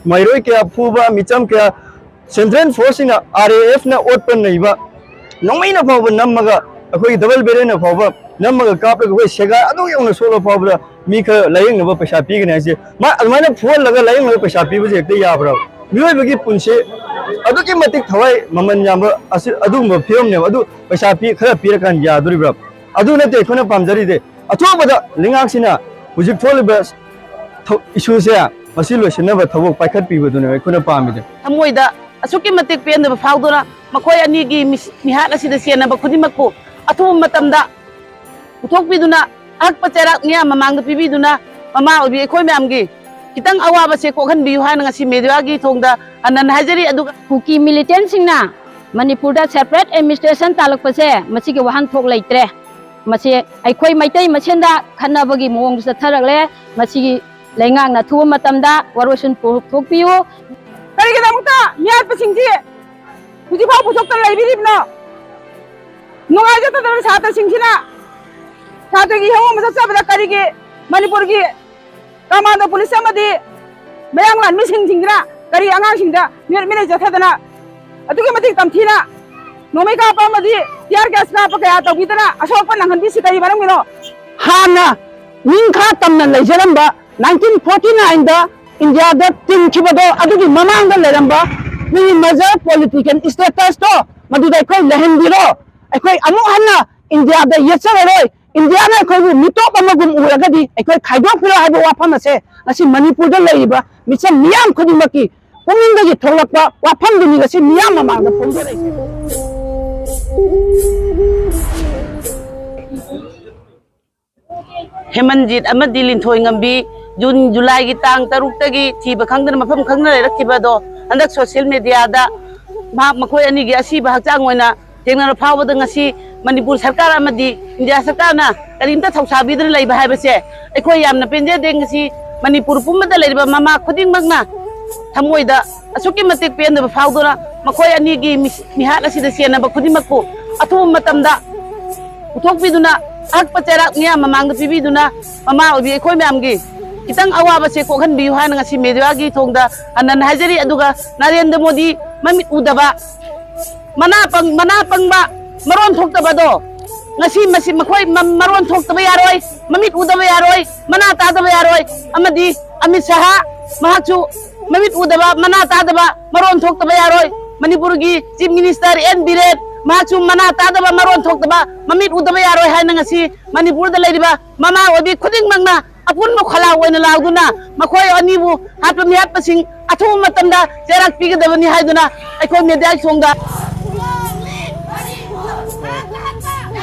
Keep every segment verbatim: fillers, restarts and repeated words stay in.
ꯃꯩꯔꯣꯏ ꯀꯌꯥ ꯐꯨꯕ, ꯃꯤꯆꯝ ꯀꯌꯥ, ꯁꯦꯟꯇ꯭ꯔꯦꯜ ꯐꯣꯔꯁꯁꯤꯡꯅ, ꯑꯥꯔ ꯑꯦ ꯑꯦꯐꯅ ꯑꯣꯠꯄ ꯅꯩꯕ, ꯅꯣꯡꯃꯩꯅ ꯐꯥꯎꯕ ꯅꯝꯃꯒ, ꯑꯩꯈꯣꯏꯒꯤ ꯗꯕꯜ ꯕꯦꯔꯦꯜꯅ ꯐꯥꯎꯕ ꯅꯝꯃꯒ ꯀꯥꯞꯂꯒ ꯑꯩꯈꯣꯏ ꯁꯦꯒꯥꯏ ꯑꯗꯨ ꯌꯧꯅ ꯁꯣꯛꯂ ꯐꯥꯎꯕꯗ ꯃꯤ ꯈꯔ ꯂꯥꯌꯦꯡꯅꯕ ꯄꯩꯁꯥ ꯄꯤꯒꯅꯤ ꯍꯥꯏꯁꯦ, ꯃꯥ ꯑꯗꯨꯃꯥꯏꯅ ꯐꯨꯍꯜꯂꯒ ꯂꯥꯌꯦꯡꯅꯕ ꯄꯩꯁꯥ ꯄꯤꯕꯁꯦ ꯍꯦꯛꯇ ꯌꯥꯕ꯭ꯔꯥ? ꯃꯤꯑꯣꯏꯕꯒꯤ ꯄꯨꯟꯁꯤ ꯑꯗꯨꯛꯀꯤ ꯃꯇꯤꯛ ꯊꯋꯥꯏ ꯃꯃꯜ ꯌꯥꯝꯕ ꯑꯁꯤ, ꯑꯗꯨꯒꯨꯝꯕ ꯐꯤꯕꯝꯅꯦꯕ꯫ ꯑꯗꯨ ꯄꯩꯁꯥ ꯄꯤ-, ꯈꯔ ꯄꯤꯔꯀꯥꯟꯗ ꯌꯥꯗꯣꯔꯤꯕ꯭ꯔꯥ? ꯑꯗꯨ ꯅꯠꯇꯦ ꯑꯩꯈꯣꯏꯅ ꯄꯥꯝꯖꯔꯤꯗꯤ꯫ ꯑꯊꯨꯕꯗ ꯂꯩꯉꯥꯛꯁꯤꯅ ꯍꯧꯖꯤꯛ ꯊꯣꯛꯂꯤꯕ ꯊꯧ-, ꯏꯁꯨꯁꯦ ꯃꯁꯤ ꯂꯣꯏꯁꯤꯟꯅꯕ ꯊꯕꯛ ꯄꯥꯏꯈꯠꯄꯤꯕꯗꯨꯅꯦꯕ ꯑꯩꯈꯣꯏꯅ ꯄꯥꯝꯃꯤꯁꯦ꯫ ꯊꯃꯣꯏꯗ ꯑꯁꯨꯛꯀꯤ ꯃꯇꯤꯛ ꯄꯦꯟꯗꯕ ꯐꯥꯎꯗꯨꯅ ꯃꯈꯣꯏ ꯑꯅꯤꯒꯤ ꯃꯤꯁ-, ꯃꯤꯍꯥꯠ ꯑꯁꯤꯗ ꯆꯦꯟꯅꯕ ꯈꯨꯗꯤꯡꯃꯛꯄꯨ ꯑꯊꯨꯕ ꯃꯇꯝꯗ ꯄꯨꯊꯣꯛꯄꯤꯗꯨꯅ ꯑꯍꯛꯄ ꯆꯩꯔꯥꯛ ꯃꯤꯌꯥꯝ ꯃꯃꯥꯡꯗ ꯄꯤꯕꯤꯗꯨꯅ ꯃꯃꯥ ꯑꯣꯏꯕꯤ ꯑꯩꯈꯣꯏ ꯃꯌꯥꯝꯒꯤ ꯈꯤꯇꯪ ꯑꯋꯥꯕꯁꯦ ꯀꯣꯛꯍꯟꯕꯤꯌꯨ ꯍꯥꯏꯅ ꯉꯁꯤ ꯃꯦꯗꯤꯌꯥꯒꯤ ꯊꯣꯡꯗ ꯍꯟꯅ ꯍꯟꯅ ꯍꯥꯏꯖꯔꯤ꯫ ꯑꯗꯨꯒ ꯀꯨꯀꯤ ꯃꯤꯂꯤꯇꯦꯟꯁꯤꯡꯅ ꯃꯅꯤꯄꯨꯔꯗ ꯁꯦꯄꯔꯦꯠ ꯑꯦꯗꯃꯤꯅꯤꯁꯇ꯭ꯔꯦꯁꯟ ꯇꯥꯜꯂꯛꯄꯁꯦ ꯃꯁꯤꯒꯤ ꯋꯥꯍꯟꯊꯣꯛ ꯂꯩꯇ꯭ꯔꯦ꯫ ꯃꯁꯤ ꯑꯩꯈꯣꯏ ꯃꯩꯇꯩ ꯃꯁꯦꯟꯗ ꯈꯠꯅꯕꯒꯤ ꯃꯑꯣꯡꯗ ꯆꯠꯊꯔꯛꯂꯦ꯫ ꯃꯁꯤꯒꯤ ꯂꯩꯉꯥꯛꯅ ꯑꯊꯨꯕ ꯃꯇꯝꯗ ꯋꯥꯔꯣꯏꯁꯤꯟ ꯄꯨꯊꯣꯛꯄꯤꯌꯨ꯫ ꯀꯔꯤꯒꯤꯗꯃꯛꯇ ꯃꯤꯍꯥꯠꯄꯁꯤꯡꯁꯤ ꯍꯧꯖꯤꯛꯐꯥꯎ ꯄꯨꯊꯣꯛꯇꯅ ꯂꯩꯕꯤꯔꯤꯕꯅꯣ? ꯅꯨꯡꯉꯥꯏꯖꯗꯗꯅ ꯁꯥꯇ꯭ꯔꯁꯤꯡꯁꯤꯅ ꯁꯥꯇ꯭ꯔꯒꯤ ꯏꯍꯧ ꯑꯃ ꯆꯠꯆꯕꯗ ꯀꯔꯤꯒꯤ ꯃꯅꯤꯄꯨꯔꯒꯤ ꯀꯃꯥꯟꯗꯣ ꯄꯨꯂꯤꯁ ꯑꯃꯗꯤ ꯃꯌꯥꯡ ꯂꯥꯟꯃꯤꯁꯤꯡꯁꯤꯡꯁꯤꯅ ꯀꯔꯤ ꯑꯉꯥꯡꯁꯤꯡꯗ ꯃꯤꯑꯣꯠ ꯃꯤꯅꯩ ꯆꯠꯊꯗꯅ ꯑꯗꯨꯛꯀꯤ ꯃꯇꯤꯛ ꯇꯝꯊꯤꯅ ꯅꯣꯡꯃꯩ ꯀꯥꯞꯄ ꯑꯃꯗꯤ ꯇꯤꯌꯥꯔ ꯒ꯭ꯌꯥꯁ ꯀꯥꯞꯄ ꯀꯌꯥ ꯇꯧꯕꯤꯗꯅ ꯑꯁꯣꯛꯄ ꯅꯪꯍꯟꯕꯤꯁꯤ ꯀꯔꯤ ꯃꯔꯝꯒꯤꯅꯣ? ꯍꯥꯟꯅ ꯅꯤꯡꯈꯥ ꯇꯝꯅ ꯂꯩꯖꯔꯝꯕ ꯅꯥꯏꯟꯇꯤꯟ ꯐꯣꯔꯇꯤ ꯅꯥꯏꯟꯗ ꯏꯟꯗꯤꯌꯥꯗ ꯇꯤꯟꯈꯤꯕꯗꯣ, ꯑꯗꯨꯒꯤ ꯃꯃꯥꯡꯗ ꯂꯩꯔꯝꯕ ꯃꯤꯒꯤ ꯃꯦꯖꯔ ꯄꯣꯂꯤꯇꯤꯀꯦꯜ ꯁ꯭ꯇꯦꯇꯁꯇꯣ ꯃꯗꯨꯗ ꯑꯩꯈꯣꯏ ꯂꯩꯍꯟꯕꯤꯔꯣ꯫ ꯑꯩꯈꯣꯏ ꯑꯃꯨꯛ ꯍꯟꯅ ꯏꯟꯗꯤꯌꯥꯗ ꯌꯦꯠꯆꯔꯔꯣꯏ꯫ ꯏꯟꯗꯤꯌꯥꯅ ꯑꯩꯈꯣꯏꯕꯨ ꯃꯤꯇꯣꯞ ꯑꯃꯒꯨꯝ ꯎꯔꯒꯗꯤ ꯑꯩꯈꯣꯏ ꯈꯥꯏꯗꯣꯛꯄꯤꯔꯣ ꯍꯥꯏꯕ ꯋꯥꯐꯝ ꯑꯁꯦ ꯉꯁꯤ ꯃꯅꯤꯄꯨꯔꯗ ꯂꯩꯔꯤꯕ ꯃꯤꯆꯝ ꯃꯤꯌꯥꯝ ꯈꯨꯗꯤꯡꯃꯛꯀꯤ ꯄꯨꯛꯅꯤꯡꯗꯒꯤ ꯊꯣꯛꯂꯛꯄ ꯋꯥꯐꯝꯗꯨꯅꯤ ꯉꯁꯤ ꯃꯤꯌꯥꯝ ꯃꯃꯥꯡꯗ ꯐꯣꯡꯗꯣꯔꯛꯏꯁꯦ꯫ ꯍꯦꯃꯟꯖꯤꯠ ꯑꯃꯗꯤ ꯂꯤꯟꯊꯣꯏ ꯉꯝꯕꯤ ꯖꯨꯟ, ꯖꯨꯂꯥꯏꯒꯤ ꯇꯥꯡ ꯇꯔꯨꯛꯇꯒꯤ ꯊꯤꯕ ꯈꯪꯗꯅ ꯃꯐꯝ ꯈꯪꯗꯅ ꯂꯩꯔꯛꯈꯤꯕ ꯑꯗꯣ ꯍꯟꯗꯛ ꯁꯣꯁꯤꯌꯦꯜ ꯃꯦꯗꯤꯌꯥꯗ ꯃꯍꯥꯛ, ꯃꯈꯣꯏ ꯑꯅꯤꯒꯤ ꯑꯁꯤꯕ ꯍꯛꯆꯥꯡ ꯑꯣꯏꯅ ꯊꯦꯡꯅꯔ ꯐꯥꯎꯕꯗ ꯉꯁꯤ ꯃꯅꯤꯄꯨꯔ ꯁꯔꯀꯥꯔ ꯑꯃꯗꯤ ꯏꯟꯗꯤꯌꯥ ꯁꯔꯀꯥꯔꯅ ꯀꯔꯤꯝꯇ ꯊꯧꯁꯥꯕꯤꯗꯨꯅ ꯂꯩꯕ ꯍꯥꯏꯕꯁꯦ ꯑꯩꯈꯣꯏ ꯌꯥꯝꯅ ꯄꯦꯟꯖꯗꯦ꯫ ꯉꯁꯤ ꯃꯅꯤꯄꯨꯔ ꯄꯨꯝꯕꯗ ꯂꯩꯔꯤꯕ ꯃꯃꯥ ꯈꯨꯗꯤꯡꯃꯛꯅ ꯊꯃꯣꯏꯗ ꯑꯁꯨꯛꯀꯤ ꯃꯇꯤꯛ ꯄꯦꯟꯗꯕ ꯐꯥꯎꯗꯨꯅ ꯃꯈꯣꯏ ꯑꯅꯤꯒꯤ ꯃꯤ-, ꯃꯤꯍꯥꯠ ꯑꯁꯤꯗ ꯆꯦꯟꯅꯕ ꯈꯨꯗꯤꯡꯃꯛꯄꯨ ꯑꯊꯨꯕ ꯃꯇꯝꯗ ꯄꯨꯊꯣꯛꯄꯤꯗꯨꯅ ꯑꯍꯛꯄ ꯆꯩꯔꯥꯛ ꯃꯤꯌꯥꯝ ꯃꯃꯥꯡꯗ ꯄꯤꯕꯤꯗꯨꯅ ꯃꯃꯥ ꯑꯣꯏꯕꯤ ꯑꯩꯈꯣꯏ ꯃꯌꯥꯝꯒꯤ ꯈꯤꯇꯪ ꯑꯋꯥꯕꯁꯦ ꯀꯣꯛꯍꯟꯕꯤꯌꯨ ꯍꯥꯏꯅ ꯉꯁꯤ ꯃꯦꯗꯤꯌꯥꯒꯤ ꯊꯣꯡꯗ ꯍꯟꯅ ꯍꯟꯅ ꯍꯥꯏꯖꯔꯤ꯫ ꯑꯗꯨꯒ ꯅꯔꯦꯟꯗ꯭ꯔ ꯃꯣꯗꯤ ꯃꯃꯤꯠ ꯎꯗꯕ, ꯃꯅꯥ ꯄꯪ-, ꯃꯅꯥ ꯄꯪꯕ, ꯃꯔꯣꯟ ꯊꯣꯛꯇꯕꯗꯣ, ꯉꯁꯤ ꯃꯁꯤ ꯃꯈꯣꯏ ꯃ-, ꯃꯔꯣꯟ ꯊꯣꯛꯇꯕ ꯌꯥꯔꯣꯏ, ꯃꯃꯤꯠ ꯎꯗꯕ ꯌꯥꯔꯣꯏ, ꯃꯅꯥ ꯇꯥꯗꯕ ꯌꯥꯔꯣꯏ꯫ ꯑꯃꯗꯤ ꯑꯃꯤꯠ ꯁꯍꯥ, ꯃꯍꯥꯛꯁꯨ ꯃꯃꯤꯠ ꯎꯗꯕ, ꯃꯅꯥ ꯇꯥꯗꯕ, ꯃꯔꯣꯟ ꯊꯣꯛꯇꯕ ꯌꯥꯔꯣꯏ꯫ ꯃꯅꯤꯄꯨꯔꯒꯤ ꯆꯤꯐ ꯃꯤꯅꯤꯁꯇꯔ ꯑꯦꯟ ꯕꯤꯔꯦꯟ, ꯃꯍꯥꯛꯁꯨ ꯃꯅꯥ ꯇꯥꯗꯕ, ꯃꯔꯣꯟ ꯊꯣꯛꯇꯕ, ꯃꯃꯤꯠ ꯎꯗꯕ ꯌꯥꯔꯣꯏ ꯍꯥꯏꯅ ꯉꯁꯤ ꯃꯅꯤꯄꯨꯔꯗ ꯂꯩꯔꯤꯕ ꯃꯃꯥ ꯑꯣꯏꯕꯤ ꯈꯨꯗꯤꯡꯃꯛꯅ ꯑꯄꯨꯟꯕ ꯈꯣꯜꯂꯥꯎ ꯑꯣꯏꯅ ꯂꯥꯎꯗꯨꯅ ꯃꯈꯣꯏ ꯑꯅꯤꯕꯨ ꯍꯥꯠꯄ ꯃꯤꯍꯥꯠꯄꯁꯤꯡ ꯑꯊꯨꯕ ꯃꯇꯝꯗ ꯆꯩꯔꯥꯛ ꯄꯤꯒꯗꯕꯅꯤ ꯍꯥꯏꯗꯨꯅ ꯑꯩꯈꯣꯏ ꯃꯦꯗꯤꯌꯥꯒꯤ ꯊꯣꯡꯗ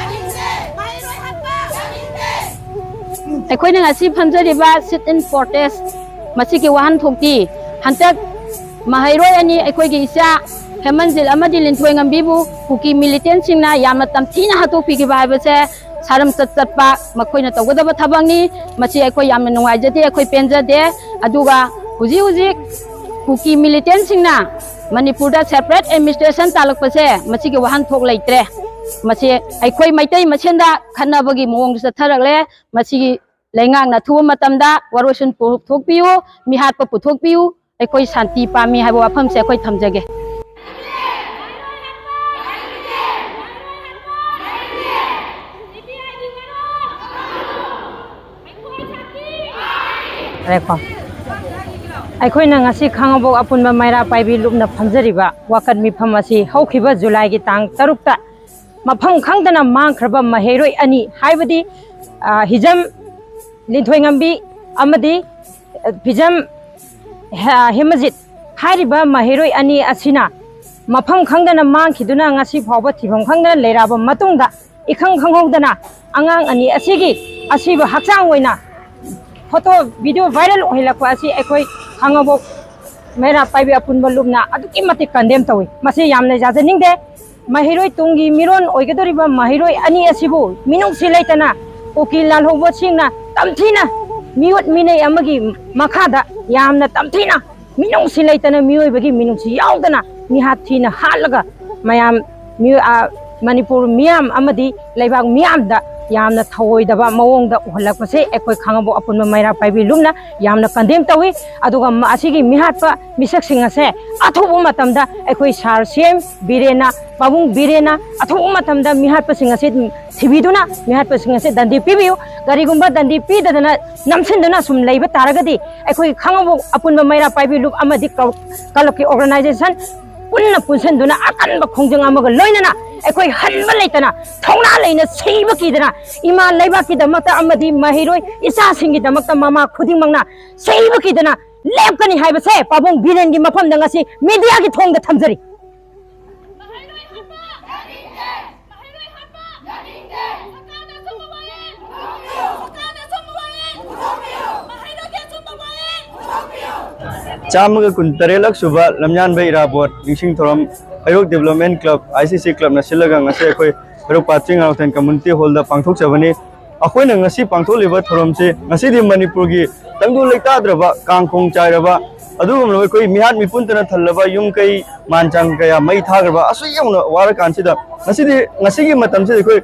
ꯑꯩꯈꯣꯏꯅ ꯉꯁꯤ ꯐꯝꯖꯔꯤꯕ sit-in protest ꯃꯁꯤꯒꯤ ꯋꯥꯍꯟꯊꯣꯛꯇꯤ ꯍꯟꯇꯛ ꯃꯍꯩꯔꯣꯏ ꯑꯅꯤ ꯑꯩꯈꯣꯏꯒꯤ ꯏꯆꯥ ꯍꯦꯃꯟꯖꯤꯠ ꯑꯃꯗꯤ ꯂꯤꯟꯊꯣꯏꯉꯝꯕꯤꯕꯨ ꯀꯨꯀꯤ ꯃꯤꯂꯤꯇꯦꯟꯁꯤꯡꯅ ꯌꯥꯝꯅ ꯇꯝꯊꯤꯅ ꯍꯥꯠꯇꯣꯛꯄꯤꯈꯤꯕ ꯍꯥꯏꯕꯁꯦ ꯁꯥꯔꯝꯆꯠ ꯆꯠꯄ ꯃꯈꯣꯏꯅ ꯇꯧꯒꯗꯕ ꯊꯕꯛꯅꯤ꯫ ꯃꯁꯤ ꯑꯩꯈꯣꯏ ꯌꯥꯝꯅ ꯅꯨꯡꯉꯥꯏꯖꯗꯦ, ꯑꯩꯈꯣꯏ ꯄꯦꯟꯖꯗꯦ꯫ ꯑꯗꯨꯒ ꯍꯧꯖꯤꯛ ꯍꯧꯖꯤꯛ ꯀꯨꯀꯤ ꯃꯤꯂꯤꯇꯦꯟꯁꯤꯡꯅ ꯃꯅꯤꯄꯨꯔꯗ separate administration ꯇꯥꯜꯂꯛꯄꯁꯦ ꯃꯁꯤꯒꯤ ꯋꯥꯍꯟꯊꯣꯛ ꯂꯩꯇ꯭ꯔꯦ꯫ ꯃꯁꯤ ꯑꯩꯈꯣꯏ ꯃꯩꯇꯩ ꯃꯁꯦꯟꯗ ꯈꯠꯅꯕꯒꯤ ꯃꯑꯣꯡꯗ ꯆꯠꯊꯔꯛꯂꯦ꯫ ꯃꯁꯤꯒꯤ ꯂꯩꯉꯥꯛꯅ ꯑꯊꯨꯕ ꯃꯇꯝꯗ ꯋꯥꯔꯣꯏꯁꯤꯟ ꯄꯨꯊꯣꯛꯄꯤꯌꯨ, ꯃꯤꯍꯥꯠꯄ ꯄꯨꯊꯣꯛꯄꯤꯌꯨ꯫ ꯑꯩꯈꯣꯏ ꯁꯥꯟꯇꯤ ꯄꯥꯝꯃꯤ ꯍꯥꯏꯕ ꯋꯥꯐꯝꯁꯦ ꯑꯩꯈꯣꯏ ꯊꯝꯖꯒꯦ꯫ ꯐꯔꯦꯀꯣ꯫ ꯑꯩꯈꯣꯏꯅ ꯉꯁꯤ ꯈꯥꯉꯕꯣꯛ ꯑꯄꯨꯟꯕ ꯃꯩꯔꯥ ꯄꯥꯏꯕꯤ ꯂꯨꯞꯅ ꯐꯝꯖꯔꯤꯕ ꯋꯥꯀꯠ ꯃꯤꯐꯝ ꯑꯁꯤ ꯍꯧꯈꯤꯕ ꯖꯨꯂꯥꯏꯒꯤ ꯇꯥꯡ ꯇꯔꯨꯛꯇ ꯃꯐꯝ ꯈꯪꯗꯅ ꯃꯥꯡꯈ꯭ꯔꯕ ꯃꯍꯩꯔꯣꯏ ꯑꯅꯤ, ꯍꯥꯏꯕꯗꯤ, ꯑ, ꯍꯤꯖꯝ ꯂꯤꯟꯊꯣꯏꯉꯝꯕꯤ ꯑꯃꯗꯤ, ꯑ, ꯐꯤꯖꯝ ꯍꯦ-, ꯍꯦꯃꯖꯤꯠ ꯍꯥꯏꯔꯤꯕ ꯃꯍꯩꯔꯣꯏ ꯑꯅꯤ ꯑꯁꯤꯅ ꯃꯐꯝ ꯈꯪꯗꯅ ꯃꯥꯡꯈꯤꯗꯨꯅ ꯉꯁꯤ ꯐꯥꯎꯕ ꯊꯤꯐꯝ ꯈꯪꯗꯅ ꯂꯩꯔꯛꯑꯕ ꯃꯇꯨꯡꯗ, ꯏꯈꯪ ꯈꯪꯍꯧꯗꯅ ꯑꯉꯥꯡ ꯑꯅꯤ ꯑꯁꯤꯒꯤ ꯑꯁꯤꯕ ꯍꯛꯆꯥꯡ ꯑꯣꯏꯅ ꯐꯣꯇꯣ, ꯚꯤꯗꯤꯑꯣ ꯚꯥꯏꯔꯦꯜ ꯑꯣꯏꯍꯜꯂꯛꯄ ꯑꯁꯤ ꯑꯩꯈꯣꯏ ꯈꯥꯉꯕꯣꯛ ꯃꯩꯔꯥ ꯄꯥꯏꯕꯤ ꯑꯄꯨꯟꯕ ꯂꯨꯞꯅ ꯑꯗꯨꯛꯀꯤ ꯃꯇꯤꯛ ꯀꯟꯗꯦꯝ ꯇꯧꯏ꯫ ꯃꯁꯤ ꯌꯥꯝꯅ ꯌꯥꯖꯅꯤꯡꯗꯦ꯫ ꯃꯍꯩꯔꯣꯏ ꯇꯨꯡꯒꯤ ꯃꯤꯔꯣꯟ ꯑꯣꯏꯒꯗꯧꯔꯤꯕ ꯃꯍꯩꯔꯣꯏ ꯑꯅꯤ ꯑꯁꯤꯕꯨ ꯃꯤꯅꯨꯡꯁꯤ ꯂꯩꯇꯅ ꯀꯨꯀꯤ ꯂꯥꯜꯍꯧꯕꯁꯤꯡꯅ ꯇꯝꯊꯤꯅ ꯃꯤꯑꯣꯠ ꯃꯤꯅꯩ ꯑꯃꯒꯤ ꯃꯈꯥꯗ ꯌꯥꯝꯅ ꯇꯝꯊꯤꯅ ꯃꯤꯅꯨꯡꯁꯤ ꯂꯩꯇꯅ, ꯃꯤꯑꯣꯏꯕꯒꯤ ꯃꯤꯅꯨꯡꯁꯤ ꯌꯥꯎꯗꯅ ꯃꯤꯍꯥꯠ ꯊꯤꯅ ꯍꯥꯠꯂꯒ ꯃꯌꯥꯝ ꯃꯤꯑꯣ-, ꯑ, ꯃꯅꯤꯄꯨꯔ ꯃꯤꯌꯥꯝ ꯑꯃꯗꯤ ꯂꯩꯕꯥꯛ ꯃꯤꯌꯥꯝꯗ ꯌꯥꯝꯅ ꯊꯧꯑꯣꯏꯗꯕ ꯃꯑꯣꯡꯗ ꯎꯍꯜꯂꯛꯄꯁꯦ ꯑꯩꯈꯣꯏ ꯈꯥꯉꯕꯣꯛ ꯑꯄꯨꯟꯕ ꯃꯩꯔꯥ ꯄꯥꯏꯕꯤ ꯂꯨꯞꯅ ꯌꯥꯝꯅ ꯀꯟꯗꯦꯝ ꯇꯧꯏ꯫ ꯑꯗꯨꯒ ꯃ-, ꯑꯁꯤꯒꯤ ꯃꯤꯍꯥꯠꯄ ꯃꯤꯁꯛꯁꯤꯡ ꯑꯁꯦ ꯑꯊꯨꯕ ꯃꯇꯝꯗ ꯑꯩꯈꯣꯏ ꯁꯥꯔ ꯁꯤ ꯑꯦꯝ ꯕꯤꯔꯦꯟꯅ, ꯄꯥꯕꯨꯡ ꯕꯤꯔꯦꯟꯅ ꯑꯊꯨꯕ ꯃꯇꯝꯗ ꯃꯤꯍꯥꯠꯄꯁꯤꯡ ꯑꯁꯤ ꯊꯤꯕꯤꯗꯨꯅ ꯃꯤꯍꯥꯠꯄꯁꯤꯡ ꯑꯁꯤ ꯗꯟꯗꯤ ꯄꯤꯕꯤꯌꯨ꯫ ꯀꯔꯤꯒꯨꯝꯕ ꯗꯟꯗꯤ ꯄꯤꯗꯗꯅ ꯅꯝꯁꯤꯟꯗꯨꯅ ꯁꯨꯝ ꯂꯩꯕ ꯇꯥꯔꯒꯗꯤ ꯑꯩꯈꯣꯏ ꯈꯥꯉꯕꯣꯛ ꯑꯄꯨꯟꯕ ꯃꯩꯔꯥ ꯄꯥꯏꯕꯤ ꯂꯨꯞ ꯑꯃꯗꯤ ꯀ꯭ꯂꯕ-, ꯀ꯭ꯂꯕꯀꯤ ꯑꯣꯔꯒꯅꯥꯏꯖꯦꯁꯟ ꯄꯨꯟꯅ ꯄꯨꯟꯁꯤꯟꯗꯨꯅ ꯑꯀꯟꯕ ꯈꯣꯡꯖꯪ ꯑꯃꯒ ꯂꯣꯏꯅꯅ ꯑꯩꯈꯣꯏ ꯍꯟꯕ ꯂꯩꯇꯅ, ꯊꯧꯅꯥ ꯂꯩꯅ, ꯁꯤꯕ ꯀꯤꯗꯅ ꯏꯃꯥ ꯂꯩꯕꯥꯛꯀꯤꯗꯃꯛꯇ ꯑꯃꯗꯤ ꯃꯍꯩꯔꯣꯏ ꯏꯆꯥꯁꯤꯡꯒꯤꯗꯃꯛꯇ ꯃꯃꯥ ꯈꯨꯗꯤꯡꯃꯛꯅ ꯁꯤꯕ ꯀꯤꯗꯅ ꯂꯦꯞꯀꯅꯤ ꯍꯥꯏꯕꯁꯦ ꯄꯥꯕꯨꯡ ꯕꯤꯔꯦꯟꯒꯤ ꯃꯐꯝꯗ ꯉꯁꯤ ꯃꯤꯗꯤꯌꯥꯒꯤ ꯊꯣꯡꯗ ꯊꯝꯖꯔꯤ꯫ ꯃꯍꯩꯔꯣꯏ ꯍꯥꯠꯄ ꯌꯥꯅꯤꯡꯗꯦ! ꯃꯍꯩꯔꯣꯏ ꯍꯥꯠꯄ ꯌꯥꯅꯤꯡꯗꯦ! ꯁꯔꯀꯥꯔꯅ ꯑꯆꯨꯝꯕ ꯋꯥꯌꯦꯜ ꯄꯨꯊꯣꯛꯄꯤꯌꯨ! ꯁꯔꯀꯥꯔꯅ ꯑꯆꯨꯝꯕ ꯋꯥꯌꯦꯜ ꯄꯨꯊꯣꯛꯄꯤꯌꯨ! ꯃꯍꯩꯔꯣꯏꯒꯤ ꯑꯆꯨꯝꯕ ꯋꯥꯌꯦꯜ ꯄꯨꯊꯣꯛꯄꯤꯌꯨ! ꯆꯥꯝꯃꯒ ꯀꯨꯟꯇꯔꯦꯠꯂꯛ ꯁꯨꯕ ꯂꯝꯌꯥꯟꯕ ꯏꯔꯥꯕꯣꯠ ꯅꯤꯡꯁꯤꯡ ꯊꯧꯔꯝ ꯍꯩꯔꯣꯛ ꯗꯤꯕ꯭ꯂꯞꯃꯦꯟ ꯀ꯭ꯂꯕ, ꯑꯥꯏ ꯁꯤ ꯁꯤ ꯀ꯭ꯂꯕꯅ ꯁꯤꯜꯂꯒ ꯉꯁꯤ ꯑꯩꯈꯣꯏ ꯍꯩꯔꯣꯛ ꯄꯥꯠ ꯆꯤꯡ ꯉꯥꯎꯊꯦꯟ ꯀꯝꯃ꯭ꯌꯨꯅꯤꯇꯤ ꯍꯣꯜꯗ ꯄꯥꯡꯊꯣꯛꯆꯕꯅꯤ꯫ ꯑꯩꯈꯣꯏꯅ ꯉꯁꯤ ꯄꯥꯡꯊꯣꯛꯂꯤꯕ ꯊꯧꯔꯝꯁꯤ ꯉꯁꯤꯗꯤ ꯃꯅꯤꯄꯨꯔꯒꯤ ꯇꯪꯗꯨ ꯂꯩꯇꯥꯗ꯭ꯔꯕ, ꯀꯥꯡ ꯈꯣꯡ ꯆꯥꯏꯔꯕ, ꯑꯗꯨꯒꯨꯝꯂꯕ ꯑꯩꯈꯣꯏ ꯃꯤꯍꯥꯠ ꯃꯤꯄꯨꯟꯇꯅ ꯊꯜꯂꯕ ꯌꯨꯝ ꯀꯩ ꯃꯥꯟ ꯆꯥꯡ ꯀꯌꯥ ꯃꯩ ꯊꯥꯈ꯭ꯔꯕ ꯑꯁꯨꯛ ꯌꯧꯅ ꯋꯥꯔꯀꯥꯟꯁꯤꯗ ꯉꯁꯤꯗꯤ, ꯉꯁꯤꯒꯤ ꯃꯇꯝꯁꯤꯗ ꯑꯩꯈꯣꯏ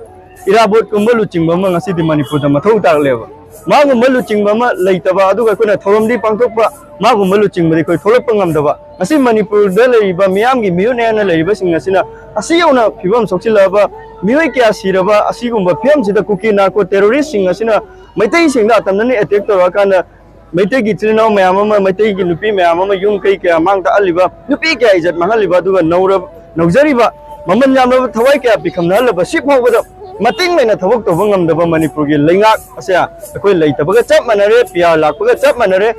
ꯏꯔꯥꯕꯣꯠꯀꯨꯝꯕ ꯂꯨꯆꯤꯡꯕ ꯑꯃ ꯉꯁꯤꯗꯤ ꯃꯅꯤꯄꯨꯔꯗ ꯃꯊꯧ ꯇꯥꯔꯛꯂꯦꯕ꯫ ꯃꯥꯒꯨꯝꯕ ꯂꯨꯆꯤꯡꯕ ꯑꯃ ꯂꯩꯇꯕ, ꯑꯗꯨꯒ ꯑꯩꯈꯣꯏꯅ ꯊꯧꯔꯝꯗꯤ ꯄꯥꯡꯊꯣꯛꯄ, ꯃꯥꯒꯨꯝꯕ ꯂꯨꯆꯤꯡꯕꯗꯤ ꯑꯩꯈꯣꯏ ꯊꯣꯛꯂꯛꯄ ꯉꯝꯗꯕ꯫ ꯉꯁꯤ ꯃꯅꯤꯄꯨꯔꯗ ꯂꯩꯔꯤꯕ ꯃꯤꯌꯥꯝꯒꯤ ꯃꯤꯍꯨꯠ ꯍꯥꯏꯅ ꯂꯩꯔꯤꯕꯁꯤꯡ ꯑꯁꯤꯅ ꯑꯁꯤ ꯌꯧꯅ ꯐꯤꯕꯝ ꯁꯣꯛꯆꯤꯜꯂꯛꯑꯕ, ꯃꯤꯑꯣꯏ ꯀꯌꯥ ꯁꯤꯔꯕ ꯑꯁꯤꯒꯨꯝꯕ ꯐꯤꯕꯝꯁꯤꯗ ꯀꯨꯀꯤ ꯅꯥꯔꯀꯣ ꯇꯦꯔꯣꯔꯤꯁꯁꯤꯡ ꯑꯁꯤꯅ ꯃꯩꯇꯩꯁꯤꯡꯗ ꯑꯇꯝꯅꯅ ꯑꯦꯇꯦꯛ ꯇꯧꯔꯛꯑꯀꯥꯟꯗ ꯃꯩꯇꯩꯒꯤ ꯏꯆꯤꯜ ꯏꯅꯥꯎ ꯃꯌꯥꯝ ꯑꯃ, ꯃꯩꯇꯩꯒꯤ ꯅꯨꯄꯤ ꯃꯌꯥꯝ ꯑꯃ ꯌꯨꯝ ꯀꯩ ꯀꯌꯥ ꯃꯥꯡ ꯇꯥꯛꯍꯜꯂꯤꯕ, ꯅꯨꯄꯤ ꯀꯌꯥ ꯏꯖꯠ ꯃꯥꯡꯍꯜꯂꯤꯕ, ꯑꯗꯨꯒ ꯅꯧꯔ-, ꯅꯧꯖꯔꯤꯕ ꯃꯃꯜ ꯌꯥꯝꯂꯕ ꯊꯋꯥꯏ ꯀꯌꯥ ꯄꯤꯈꯝꯅꯍꯜꯂꯕ ꯁꯤ ꯐꯥꯎꯕꯗ ꯃꯇꯤꯡ ꯂꯩꯅ ꯊꯕꯛ ꯇꯧꯕ ꯉꯝꯗꯕ ꯃꯅꯤꯄꯨꯔꯒꯤ ꯂꯩꯉꯥꯛ ꯑꯁꯦ ꯑꯩꯈꯣꯏ ꯂꯩꯇꯕꯒ ꯆꯞ ꯃꯥꯟꯅꯔꯦ, ꯄꯤ ꯑꯥꯔ ꯂꯥꯛꯄꯒ ꯆꯞ ꯃꯥꯟꯅꯔꯦ꯫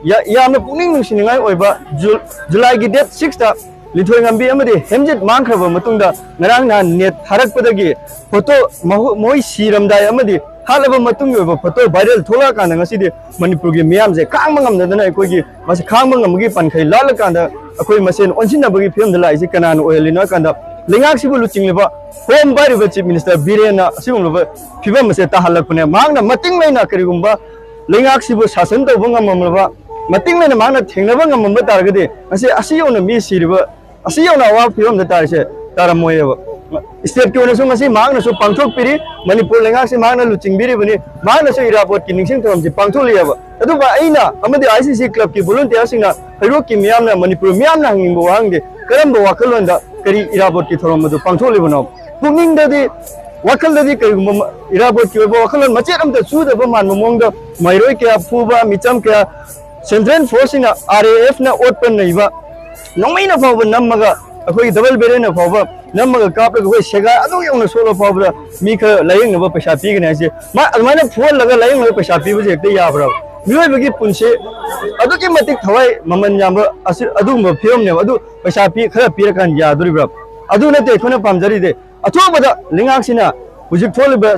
ꯌꯥ-, ꯌꯥꯝꯅ ꯄꯨꯛꯅꯤꯡ ꯅꯨꯡꯁꯤꯅꯤꯡꯉꯥꯏ ꯑꯣꯏꯕ ꯖꯨ-, ꯖꯨꯂꯥꯏꯒꯤ ꯗꯦꯠ ꯁꯤꯛꯁꯇ ꯂꯤꯟꯊꯣꯏꯉꯝꯕꯤ ꯑꯃꯗꯤ ꯍꯦꯝꯖꯤꯠ ꯃꯥꯡꯈ꯭ꯔꯕ ꯃꯇꯨꯡꯗ ꯉꯔꯥꯡ ꯅꯍꯥꯟ ꯅꯦꯠ ꯊꯥꯔꯛꯄꯗꯒꯤ ꯐꯣꯇꯣ ꯃꯍꯣ-, ꯃꯣꯏ ꯁꯤꯔꯝꯗꯥꯏ ꯑꯃꯗꯤ ꯍꯥꯠꯂꯕ ꯃꯇꯨꯡꯒꯤ ꯑꯣꯏꯕ ꯐꯣꯇꯣ ꯚꯥꯏꯔꯦꯜ ꯊꯣꯛꯂꯛꯑꯀꯥꯟꯗ ꯉꯁꯤꯗꯤ ꯃꯅꯤꯄꯨꯔꯒꯤ ꯃꯤꯌꯥꯝꯁꯦ ꯈꯥꯡꯕ ꯉꯝꯗꯗꯅ ꯑꯩꯈꯣꯏꯒꯤ ꯃꯁꯤ ꯈꯥꯡꯕ ꯉꯝꯕꯒꯤ ꯄꯟꯈꯩ ꯂꯥꯠꯂꯀꯥꯟꯗ ꯑꯩꯈꯣꯏ ꯃꯁꯦꯟ ꯑꯣꯟꯁꯤꯟꯅꯕꯒꯤ ꯐꯤꯕꯝꯗ ꯂꯥꯛꯏꯁꯤ ꯀꯅꯥꯅ ꯑꯣꯏꯍꯜꯂꯤꯅꯣ ꯍꯥꯏ ꯀꯥꯟꯗ ꯂꯩꯉꯥꯛꯁꯤꯕꯨ ꯂꯨꯆꯤꯡꯂꯤꯕ ꯍꯣꯝ ꯄꯥꯏꯔꯤꯕ ꯆꯤꯐ ꯃꯤꯅꯤꯁꯇꯔ ꯕꯤꯔꯦꯟꯅ ꯑꯁꯤꯒꯨꯝꯂꯕ ꯐꯤꯕꯝ ꯑꯁꯦ ꯇꯥꯍꯜꯂꯛꯄꯅꯦ꯫ ꯃꯍꯥꯛꯅ ꯃꯇꯤꯡ ꯂꯩꯅ ꯀꯔꯤꯒꯨꯝꯕ ꯂꯩꯉꯥꯛꯁꯤꯕꯨ ꯁꯥꯁꯟ ꯇꯧꯕ ꯉꯝꯃꯝꯂꯕ, ꯃꯇꯤꯡ ꯂꯩꯅ ꯃꯍꯥꯛꯅ ꯊꯦꯡꯅꯕ ꯉꯝꯃꯝꯕ ꯇꯥꯔꯒꯗꯤ ꯉꯁꯤ ꯑꯁꯤ ꯌꯧꯅ ꯃꯤ ꯁꯤꯔꯤꯕ, ꯑꯁꯤ ꯌꯧꯅ ꯑꯋꯥꯕ ꯐꯤꯕꯝꯗ ꯇꯥꯔꯤꯁꯦ ꯇꯥꯔꯝꯃꯣꯏꯑꯕ꯫ ꯁ꯭ꯇꯦꯠꯀꯤ ꯑꯣꯏꯅꯁꯨ ꯉꯁꯤ ꯃꯍꯥꯛꯅꯁꯨ ꯄꯥꯡꯊꯣꯛꯄꯤꯔꯤ꯫ ꯃꯅꯤꯄꯨꯔ ꯂꯩꯉꯥꯛꯁꯤ ꯃꯍꯥꯛꯅ ꯂꯨꯆꯤꯡꯕꯤꯔꯤꯕꯅꯤ꯫ ꯃꯍꯥꯛꯅꯁꯨ ꯏꯔꯥꯕꯣꯠꯀꯤ ꯅꯤꯡꯁꯤꯡ ꯊꯧꯔꯝꯁꯤ ꯄꯥꯡꯊꯣꯛꯂꯤꯑꯕ꯫ ꯑꯗꯨꯕꯨ ꯑꯩꯅ ꯑꯃꯗꯤ ꯑꯥꯏ ꯁꯤ ꯁꯤ ꯀ꯭ꯂꯕꯀꯤ ꯚꯣꯂꯨꯟꯇꯤꯌꯔꯁꯤꯡꯅ ꯍꯩꯔꯣꯛꯀꯤ ꯃꯤꯌꯥꯝꯅ, ꯃꯅꯤꯄꯨꯔ ꯃꯤꯌꯥꯝꯅ ꯍꯪꯅꯤꯡꯕ ꯋꯥꯍꯪꯗꯤ, ꯀꯔꯝꯕ ꯋꯥꯈꯜꯂꯣꯟꯗ ꯀꯔꯤ ꯏꯔꯥꯕꯣꯠꯀꯤ ꯊꯧꯔꯝ ꯑꯗꯨ ꯄꯥꯡꯊꯣꯛꯂꯤꯕꯅꯣ? ꯄꯨꯛꯅꯤꯡꯗꯗꯤ, ꯋꯥꯈꯜꯗꯗꯤ ꯀꯔꯤꯒꯨꯝꯕ ꯃ-, ꯏꯔꯥꯕꯣꯠꯀꯤ ꯑꯣꯏꯕ ꯋꯥꯈꯜꯂꯣꯟ ꯃꯆꯦꯠ ꯑꯃꯇ ꯆꯨꯗꯕ ꯃꯥꯟꯕ ꯃꯑꯣꯡꯗ ꯃꯩꯔꯣꯏ ꯀꯌꯥ ꯐꯨꯕ, ꯃꯤꯆꯝ ꯀꯌꯥ, ꯁꯦꯟꯇ꯭ꯔꯦꯜ ꯐꯣꯔꯁꯁꯤꯡꯅ, ꯑꯥꯔ ꯑꯦ ꯑꯦꯐꯅ ꯑꯣꯠꯄ ꯅꯩꯕ, ꯅꯣꯡꯃꯩꯅ ꯐꯥꯎꯕ ꯅꯝꯃꯒ, ꯑꯩꯈꯣꯏꯒꯤ ꯗꯕꯜ ꯕꯦꯔꯦꯜꯅ ꯐꯥꯎꯕ ꯅꯝꯃꯒ ꯀꯥꯞꯂꯒ ꯑꯩꯈꯣꯏ ꯁꯦꯒꯥꯏ ꯑꯗꯨ ꯌꯧꯅ ꯁꯣꯛꯂ ꯐꯥꯎꯕꯗ ꯃꯤ ꯈꯔ ꯂꯥꯌꯦꯡꯅꯕ ꯄꯩꯁꯥ ꯄꯤꯒꯅꯤ ꯍꯥꯏꯁꯦ, ꯃꯥ ꯑꯗꯨꯃꯥꯏꯅ ꯐꯨꯍꯜꯂꯒ ꯂꯥꯌꯦꯡꯅꯕ ꯄꯩꯁꯥ ꯄꯤꯕꯁꯦ ꯍꯦꯛꯇ ꯌꯥꯕ꯭ꯔꯕ? ꯃꯤꯑꯣꯏꯕꯒꯤ ꯄꯨꯟꯁꯤ ꯑꯗꯨꯛꯀꯤ ꯃꯇꯤꯛ ꯊꯋꯥꯏ ꯃꯃꯜ ꯌꯥꯝꯕ ꯑꯁꯤ, ꯑꯗꯨꯒꯨꯝꯕ ꯐꯤꯕꯝꯅꯦꯕ꯫ ꯑꯗꯨ ꯄꯩꯁꯥ ꯄꯤ-, ꯈꯔ ꯄꯤꯔꯀꯥꯟꯗ ꯌꯥꯗꯣꯔꯤꯕ꯭ꯔꯥ? ꯑꯗꯨ ꯅꯠꯇꯦ ꯑꯩꯈꯣꯏꯅ ꯄꯥꯝꯖꯔꯤꯗꯤ꯫ ꯑꯊꯨꯕꯗ ꯂꯩꯉꯥꯛꯁꯤꯅ ꯍꯧꯖꯤꯛ ꯊꯣꯛꯂꯤꯕ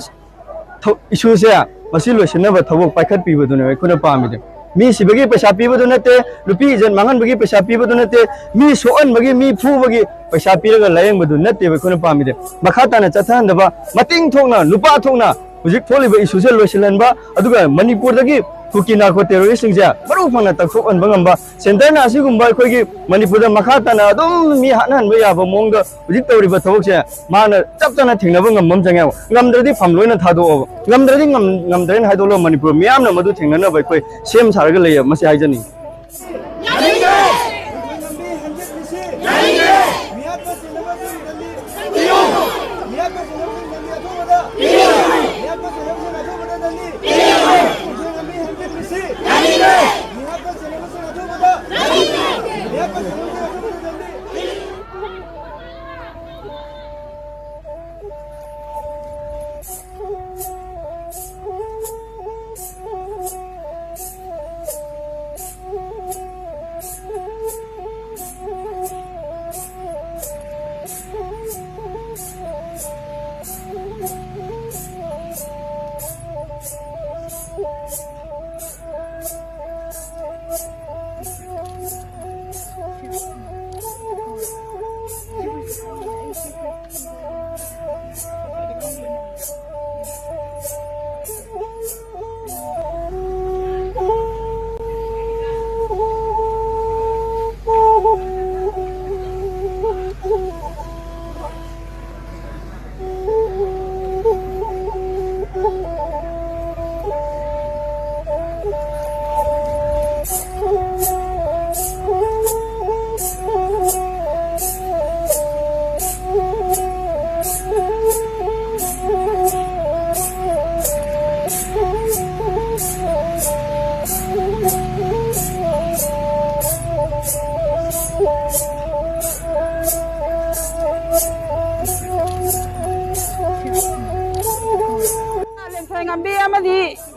ꯊꯧ-, ꯏꯁꯨꯁꯦ ꯃꯁꯤ ꯂꯣꯏꯁꯤꯟꯅꯕ ꯊꯕꯛ ꯄꯥꯏꯈꯠꯄꯤꯕꯗꯨꯅꯦꯕ ꯑꯩꯈꯣꯏꯅ ꯄꯥꯝꯃꯤꯁꯦ꯫ ꯃꯤ ꯁꯤꯕꯒꯤ ꯄꯩꯁꯥ ꯄꯤꯕꯗꯨ ꯅꯠꯇꯦ, ꯅꯨꯄꯤ ꯏꯖꯠ ꯃꯥꯡꯍꯟꯕꯒꯤ ꯄꯩꯁꯥ ꯄꯤꯕꯗꯨ ꯅꯠꯇꯦ, ꯃꯤ ꯁꯣꯛꯍꯟꯕꯒꯤ, ꯃꯤ ꯐꯨꯕꯒꯤ ꯄꯩꯁꯥ ꯄꯤꯔꯒ ꯂꯥꯌꯦꯡꯕꯗꯨ ꯅꯠꯇꯦꯕ ꯑꯩꯈꯣꯏꯅ ꯄꯥꯝꯃꯤꯁꯦ꯫ ꯃꯈꯥ ꯇꯥꯅ ꯆꯠꯊꯍꯟꯗꯕ, ꯃꯇꯤꯡ ꯊꯣꯛꯅ, ꯅꯨꯄꯥ ꯊꯣꯛꯅ ꯍꯧꯖꯤꯛ ꯊꯣꯛꯂꯤꯕ ꯏꯁꯨꯁꯦ ꯂꯣꯏꯁꯤꯜꯍꯟꯕ, ꯑꯗꯨꯒ ꯃꯅꯤꯄꯨꯔꯗꯒꯤ ꯀꯨꯀꯤ ꯅꯥꯔꯀꯣ ꯇꯦꯔꯣꯔꯤꯁꯁꯤꯡꯁꯦ ꯃꯔꯨ ꯐꯪꯅ ꯇꯛꯊꯣꯛꯍꯟꯕ ꯉꯝꯕ, ꯁꯦꯟꯇꯔꯅ ꯑꯁꯤꯒꯨꯝꯕ ꯑꯩꯈꯣꯏꯒꯤ ꯃꯅꯤꯄꯨꯔꯗ ꯃꯈꯥ ꯇꯥꯅ ꯑꯗꯨꯝ ꯃꯤ ꯍꯥꯠꯅꯍꯟꯕ ꯌꯥꯕ ꯃꯑꯣꯡꯗ ꯍꯧꯖꯤꯛ ꯇꯧꯔꯤꯕ ꯊꯕꯛꯁꯦ ꯃꯥꯅ ꯆꯞ ꯆꯥꯅ ꯊꯦꯡꯅꯕ ꯉꯝꯕ ꯑꯃ ꯆꯪꯉꯦꯕ꯫ ꯉꯝꯗ꯭ꯔꯗꯤ ꯐꯝ ꯂꯣꯏꯅ ꯊꯥꯗꯣꯛꯑꯣꯕ꯫ ꯉꯝꯗ꯭ꯔꯗꯤ ꯉꯝ-, ꯉꯝꯗ꯭ꯔꯦꯅ ꯍꯥꯏꯗꯣꯛꯂꯒ ꯃꯅꯤꯄꯨꯔ ꯃꯤꯌꯥꯝꯅ ꯃꯗꯨ ꯊꯦꯡꯅꯅꯕ ꯑꯩꯈꯣꯏ ꯁꯦꯝ ꯁꯥꯔꯒ ꯂꯩꯌꯦꯕ꯫ ꯃꯁꯤ ꯍꯥꯏꯖꯅꯤꯡꯉꯤ꯫ ꯌꯥꯅꯤꯡꯗꯦ! ꯃꯤꯍꯥꯠꯄ ꯆꯦꯟꯅꯕꯁꯤꯡ ꯊꯤꯡꯍꯟꯕꯤꯌꯨ! ꯃꯤꯍꯥꯠꯄ ꯆꯦꯟꯅꯕꯁꯤꯡ ꯊꯤꯡꯍꯟꯕꯤꯌꯨ! ꯑꯊꯨꯕꯗ! ꯃꯤꯍꯥꯠꯄ ꯆꯦꯟꯅꯕꯁꯤꯡ ꯑꯊꯨꯕꯗ ꯊꯤꯡꯍꯟꯕꯤꯌꯨ! ꯌꯥꯅꯤꯡꯗꯦ! ꯃꯤꯍꯥꯠꯄ ꯆꯦꯟꯅꯕꯁꯤꯡ ꯑꯊꯨꯕꯗ! ꯌꯥꯅꯤꯡꯗꯦ! ꯃꯤꯍꯥꯠꯄ ꯆꯦꯟꯅꯕꯁꯤꯡ ꯑꯊꯨꯕꯗ ꯊꯤꯡꯍꯟꯕꯤꯌꯨ!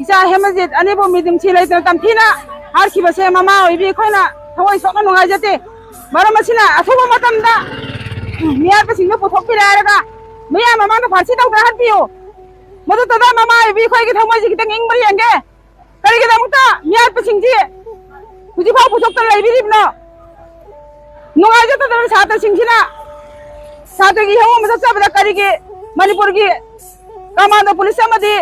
ꯏꯆꯥ ꯍꯦꯃꯖꯤꯠ ꯑꯅꯤꯕꯨ ꯃꯤꯅꯨꯡꯁꯤ ꯂꯩꯇꯅ ꯇꯝꯊꯤꯅ ꯍꯥꯠꯈꯤꯕꯁꯦ ꯃꯃꯥ ꯑꯣꯏꯕꯤ ꯑꯩꯈꯣꯏꯅ ꯊꯃꯣꯏ ꯁꯣꯛꯅ ꯅꯨꯡꯉꯥꯏꯖꯗꯦ꯫ ꯃꯔꯝ ꯑꯁꯤꯅ ꯑꯊꯨꯕ ꯃꯇꯝꯗ ꯃꯤꯍꯥꯠꯄꯁꯤꯡꯗꯨ ꯄꯨꯊꯣꯛꯄꯤꯔꯦ ꯍꯥꯏꯔꯒ ꯃꯤꯌꯥꯝ ꯃꯃꯥꯡꯗ ꯐꯥꯁꯤ ꯇꯧꯗꯅ ꯍꯥꯠꯄꯤꯌꯨ꯫ ꯃꯗꯨ ꯇꯧꯗ ꯃꯃꯥ ꯑꯣꯏꯕꯤ ꯑꯩꯈꯣꯏꯒꯤ ꯊꯃꯣꯏꯁꯤ ꯈꯤꯇꯪ ꯏꯪꯕ꯭ꯔꯥ ꯌꯦꯡꯒꯦ꯫ ꯀꯔꯤꯒꯤꯗꯃꯛꯇ ꯃꯤꯍꯥꯠꯄꯁꯤꯡꯁꯤ ꯍꯧꯖꯤꯛꯐꯥꯎ ꯄꯨꯊꯣꯛꯇꯅ ꯂꯩꯕꯤꯔꯤꯕꯅꯣ? ꯅꯨꯡꯉꯥꯏꯖꯗꯗꯅ ꯁꯥꯇ꯭ꯔꯁꯤꯡꯁꯤꯅ ꯁꯥꯇ꯭ꯔꯒꯤ ꯏꯍꯧ ꯑꯃ ꯆꯠꯆꯕꯗ ꯀꯔꯤꯒꯤ ꯃꯅꯤꯄꯨꯔꯒꯤ ꯀꯃꯥꯟꯗꯣ ꯄꯨꯂꯤꯁ ꯑꯃꯗꯤ